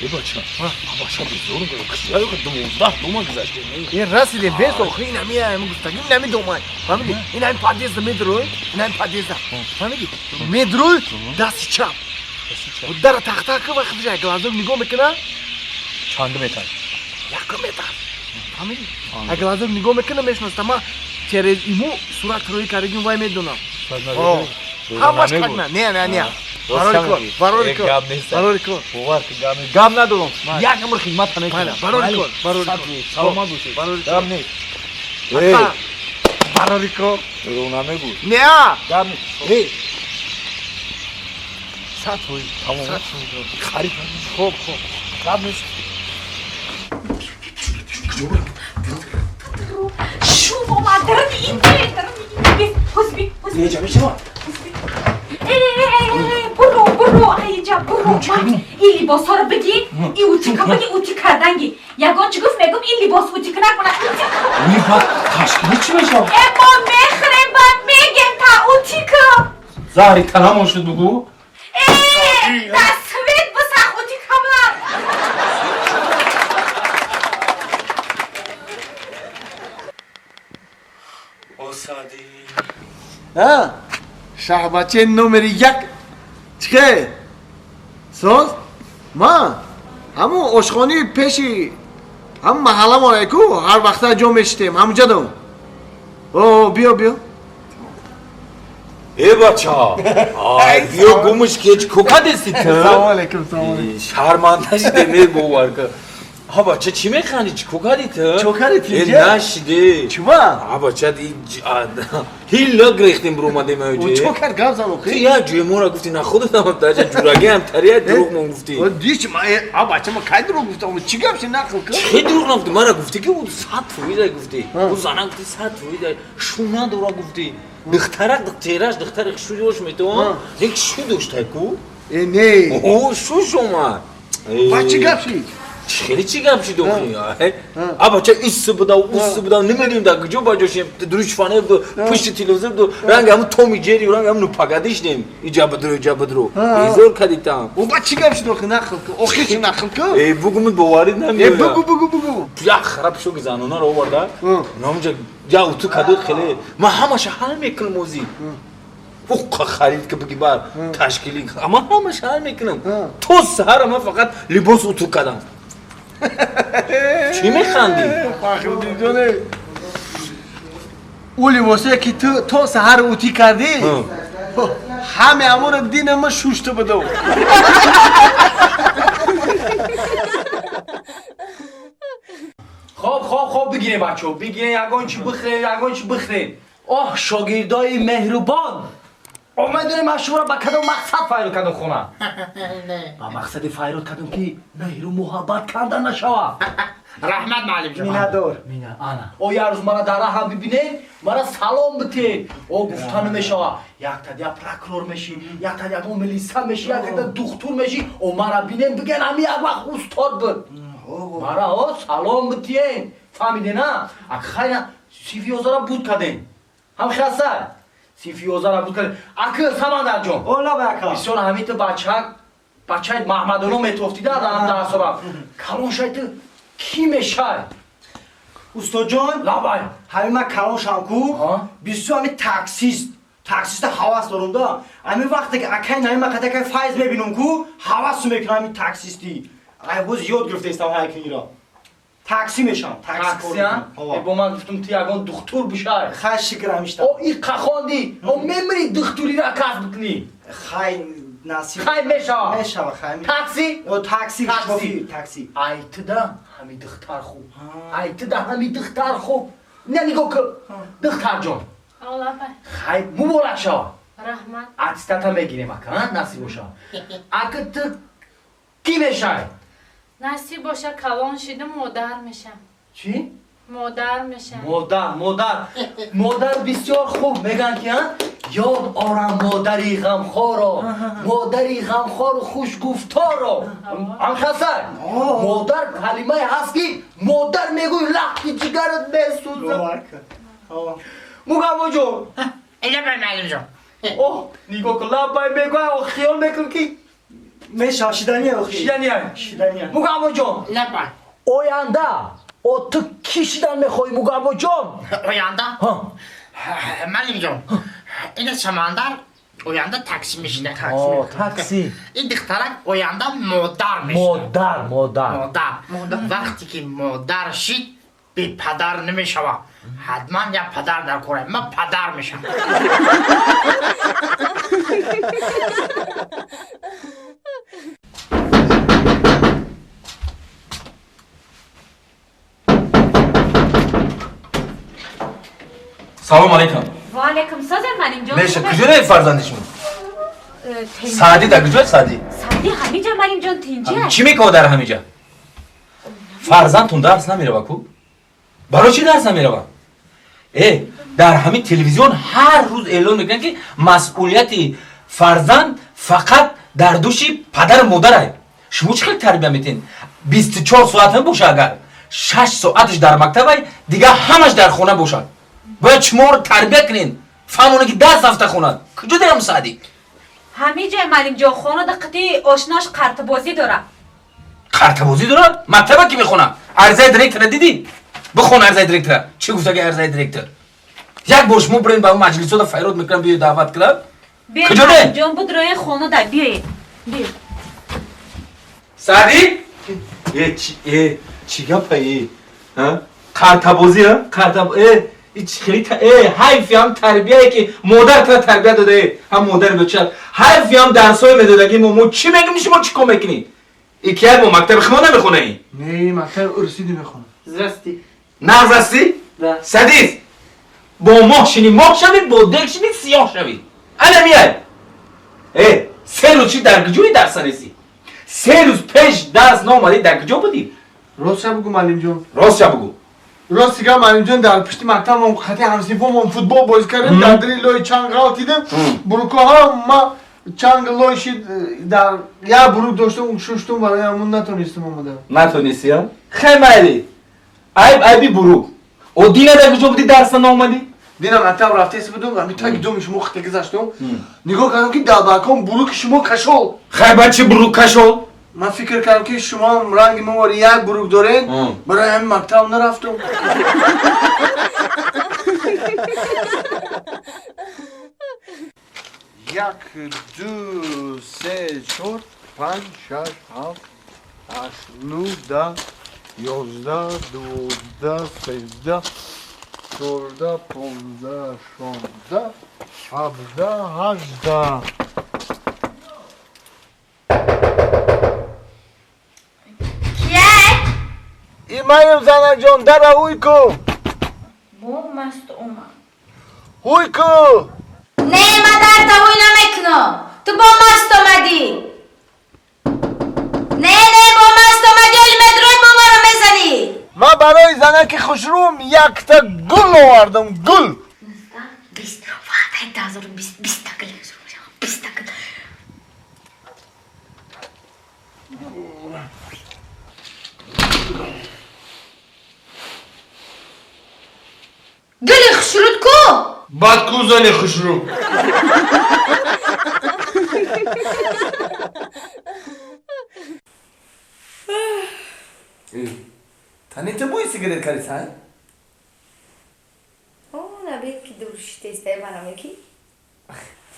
Бача, бача безор 12 дома гузаштем. Расидем, бес охи, ин ҳами гуфтагим, ин ҳами домай. Фаҳмидӣ? Ин ҳами подъезда медурӯй, ин ҳами подъезда. Фаҳмидӣ? Медурӯй, дасти чап. Дара тахта ки вақт бижай, глазок нигоҳ мекуна. Чанд метр? Якум метр. Фаҳмидӣ? А глазок нигоҳ мекуна, мешноста. Ма через имо сурат рӯй кардагим, вай медонам. Ҳамаш как не, не, не. Барори кор, барори кор. Бовар ки гап нест. Гап надорам. Як умр хидмат намекунам. Барори кор, барори кор. Саломат бошед. Гап нест. Барори кор. Дурӯғ намегӯ. Не. Гап нест. Эй. 100%. Тамом. Харид. Хоб, хоб. Гап нест. Шум омад, дарни ин, дарни ин. Ҳузби, ҳузби. Не, ҷамишава. Буро, буро, айҷа, буро. Ин либосҳоро бигир, ин утика бигир, ути карданги. Ягон чӣ гуфт, мегум, ин либос утика накунад. Ин баъд ташкили чӣ мешавад? Э, мо мехӯрем, баъд мегем та утика. Заҳри танамон шуд, бугӯ. Э, дар свет бисах утикама. Осади. А? Шаҳбачаи номери 1 чихе? Соз? Ма? Ҳамун ошхонаи пеши ҳамун маҳалламон ку ҳар вақта ҷо мешитем, ҳамунҷа дом. О, биё, биё. Э, бача! Ай, биё гумш кеч кокадести ту? Салом алейкум, салом алейкум. Шарманда шиде, ме бовар ка. Ҳа бача, чӣ механдӣ? Чӣ кокади ту? Чо кади ту? Э, нашиде. Чува? Ҳа бача, ҳилла гирехтем биромадем аёҷе. Чо кард, гап зан охи? Ту як ҷои моро гуфтӣ, на худатам даҷа ҷурагиам тария дурӯғ мон гуфтӣ. Диш, а бача, ма кай дурӯғ гуфтам? Чӣ гап ши, нақл кун? Чӣ дурӯғ нагуфтӣ? Мара гуфтӣ ки 100% гуфтӣ. Ӯ зана гуфтӣ 100% шуна дора гуфтӣ. Духтарак чеҳраш духтари шӯёш метавон, як шу дошта ку? Э, не. О, шуш омад. Ба чӣ гап шид? Хеле чӣ гап шид охи? А бача ис буда, ус буда, намедонем дар куҷо ба ҷошем. Дуруш фанер буду, пушти телевизор буду, ранг ҳамун Томи Ҷерри, ранг ҳамун нупагадишдем. Иҷа бидро, иҷа бидро. Безор кадитам. О, ба чӣ гап шид охи, нақл кун. Охи чӣ нақл кун? Э, бугумут боварӣ намеояд. Э, бугу, бугу, бугу. Як хараб шоки занонаро оварда. Намунҷа я уту каду хеле. Ман ҳамаша ҳал мекунам озӣ. Уққа харид ки биги бар ташкилӣ. Ман ҳамаша ҳал мекунам. То саҳара ман фақат либос уту кардам. Чӣ механдӣ? Фахриддинҷоне, ӯ либосое ки ту то саҳар утӣ кардӣ, ҳаме ҳамонро дина ман шушта будам. Хоб, хоб, хоб, бигирем бачаҳо, бигирем, ягон чӣ бихӯрем, ягон чӣ бихӯрем. Оҳ, шогирдои меҳрубон, омадем ман шуморо ба кадом мақсад файрод кардам хона? Ба мақсади файрод кардам ки меҳру муҳаббат канда нашавад. Раҳмат, муаллимҷон. Миннатдор. Ана. О, як рӯз мара дар раҳам бибинед, мара салом битед. О, гуфта намешавад. Якта я прокурор мешӣ, якта ягон милиса мешӣ, якта духтур мешӣ. О, мара бинем, бигӯян ҳами як вақт устод буд. Мара о салом битиен. Фаҳмиден, а? Ак хайна синфи 11-ра буд кардем. Ҳам хасай. Синфи 11-ра буд кардем. Ак Самандарҷон. О, лаба ака. Бисёр ҳамин ту бачак, бачаи Маҳмадоно метофтида дар дарсора. Калон шай ту кӣ мешай? Устодҷон, лабай. Ҳамин ман калон шам ку, бисёр ҳамин таксист, таксиста ҳавас дорум да. Ҳамин вақте ки акай наим ман қадар файз мебинам ку, ҳавасу мекунам ҳамин таксистӣ. Ай ҳоз ёд гирифтаистам ҳайкиниро. Такси мешам, такси кор мекунам. Э, бо ман гуфтум ту ягон духтур бишай. Хай, шукр ҳамишта. О, и қахонди, о мемири духтуриро касб кунӣ. Хай, насиб. Хай мешава. Мешава, хай. Такси? О, такси, такси, такси. Ай туда ҳами духтар хуб. Ай туда ҳами духтар хуб. Не, нигоҳ кун. Духтарҷон. Хай, муборак шава. Раҳмат. Аттестата мегирем ака, насиб боша. Ака ту кӣ мешай? Насиб боша, калон шидам, модар мешам. Чӣ? Модар мешам. Модар, модар. Модар бисёр хуб мегӯянд ки, ёд орам модари ғамхоро, модари ғамхору хушгуфторо. Анхасай, модар калимае ҳаст ки модар мегӯй лахти ҷигарат месӯзад. Мугаммоҷон. Лабай, муаллимҷон. Оҳ, нигоҳ кун, лабай мегӯяд, хиёл мекун ки Меша шидания охи. Шидания. Шидания. Мугаммо ҷон. Лаба. Оянда о ту кӣ шидан мехоҳӣ Мугаммо ҷон? Оянда? Малим ҷон. Ина Самандар оянда такси мешида. Такси. Ин духтарак оянда модар мешида. Модар, модар. Модар. Вақте ки модар шид, бепадар намешава. Ҳатман як падар дар кор. Ман падар мешавам. Салом алейкум. Ва алейкум салом малим ҷон. Меша куҷо фарзанди шумо? Саъдӣ дар куҷо Саъдӣ? Саъдӣ ҳамиҷа малим ҷон тинҷа. Чӣ мекунад дар ҳамиҷа? Фарзандтон дарс намерава ку? Барои чӣ дарс намерава? Дар ҳамин телевизион ҳар рӯз эълон мекунанд ки масъулияти фарзанд фақат дар дӯши падару модарай. Шумо чӣ хел тарбия метиҳед? 24 соат ҳам боша агар 6 соаташ дар мактабай, дигар ҳамаш дар хона бошад. Бояд шуморо тарбия кунед. Фаҳмонед ки дарс рафта хонад. Куҷо дорам Саъдӣ? Ҳамиҷа малим ҷон хона дақити ошнош қартбозӣ дорад. Қартбозӣ дорад? Мактаба ки мехонад? Арзаи директора дидӣ? Бихон арзаи директора. Чӣ гуфтаги арзаи директор? Як бор шумо бирен ба маҷлисода файрод мекунам, биё даъват кунам. Куҷо де? Ҷон будрои хона да биёед. Биё. Саъдӣ? Чӣ гапа ҳа? Қартабозӣ ҳа? Қартаб ҳайфи ҳам тарбияе ки модар тра тарбия додае, ҳам модар беча. Ҳайфи ҳам дарсҳое медодаги мо чӣ мегӯем шумо чӣ кор мекунӣ? Икияй мо мактаби химо намехонаи? Не, мактаби урусиди мехонам. Здрасти. Нағз ҳастӣ? Садис, бо моҳ шинӣ моҳ шавӣ, бо дег шинӣ сиёҳ шавӣ. Ана мияй. Се рӯз чӣ дар куҷои дарса нестӣ? Се рӯз пеш дарс наомадӣ, дар куҷо будӣ? Ростша бугӯ малимҷон. Ростша бугӯ. Рости гап малимҷон, дар пушти мактабам хати ҳамсинфомон футбол бозӣ кардем, дар дили лои чанг ғалтидем. Бурукоҳо ма чанг лой шид, дар як бурук доштам, шуштум, барои ҳамун натонистам омадам. Натонистӣ, а? Хай майли. Айб айби бурук. О дина дар куҷо будӣ дарса наомадӣ? Дина мактаб рафтест будум, ҳамин таги думи шумо хита гузаштум. Нигоҳ кардам ки дар балкон буруки шумо кашол. Хай ба чӣ бурук кашол? Ман фикр кардам ки шумо ранги мовари як бурук доред, барои ҳамин мактаб нарафтум. Як, ду, се, чор, панҷ, шаш, ҳафт, ҳашт, нӯҳ, даҳ, 11, 12, 13, 14, 15, 16, 17, 18. Имаем занаҷон, дара ҳуй ку. Бо маст омад. Ҳуй ку. Не, ман дарта ҳуй намекунам. Ту бо маст омадӣ. Не, не, бо маст омадӣ, оли медрои бо маро мезанӣ. Ман барои занаки хушрӯм якта гул овардам, гул. 20, вадай 2020, 20 гул, 20 гул. Гули хушрӯд ку? Бад ку зани хушрӯ. Тани ту бӯи сигарет кардӣ, сай? О, набед ки дур шитестай манам ки.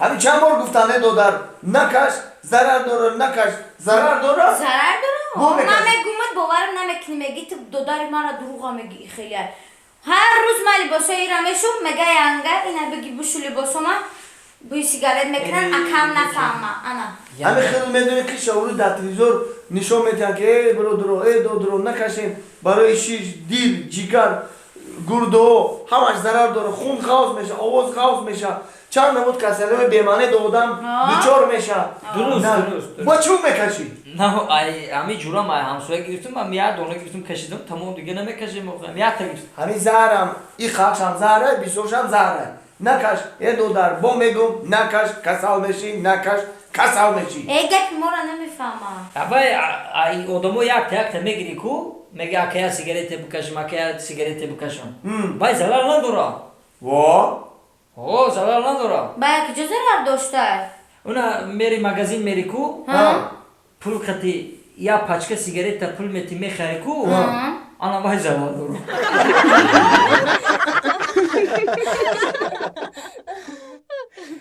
Ҳамин чанд бор гуфтам, додар, накаш, зарар дора, накаш, зарар дора? Зарар дора? Ман мегӯмад, боварам намекунӣ, мегӣ ту додари мара дурӯға мегӣ хеле. Ҳар рӯз ман либосҳои ира мешум, мега янга, ина бигӣ бушу либосома, бӯи сигарет мекунанд, акам нафаҳма, ана. Ҳамин хел медонӣ ки шаврӯз дар телевизор нишон медиҳанд ки э бародаро, э додаро, накашем, барои шиш, дил, ҷигар, гурдаҳо ҳамаш зарар дора, хун ғавз меша, овоз ғавз меша, чанд намуд касалиҳои бемаъне до одам дучор меша. Дуруст, дуруст. Бо чӣ мекашӣ? На, ҳамин ҷурам ҳамсоя гирифтум, ман як дона гирифтум, кашидам, тамом дига намекашем, якта гирифтум. Ҳамин заҳрам, и қақшам заҳра, бисёршам заҳра. Накаш, э додар, бо мегум, накаш, касал мешӣ, накаш, касал мешӣ. Э гапи моро намефаҳмам. Абай, одамо якта якта мегирӣ ку, мега акая сигарете бикашам, акая сигарете бикашам. Бай зарар надора. Во? О, зарар надора. Бай куҷо зарар дошта? Уна мери магазин мери ку? Пул қати я пачка сигарета пул мети мехари ку, ана вай зарар дорад.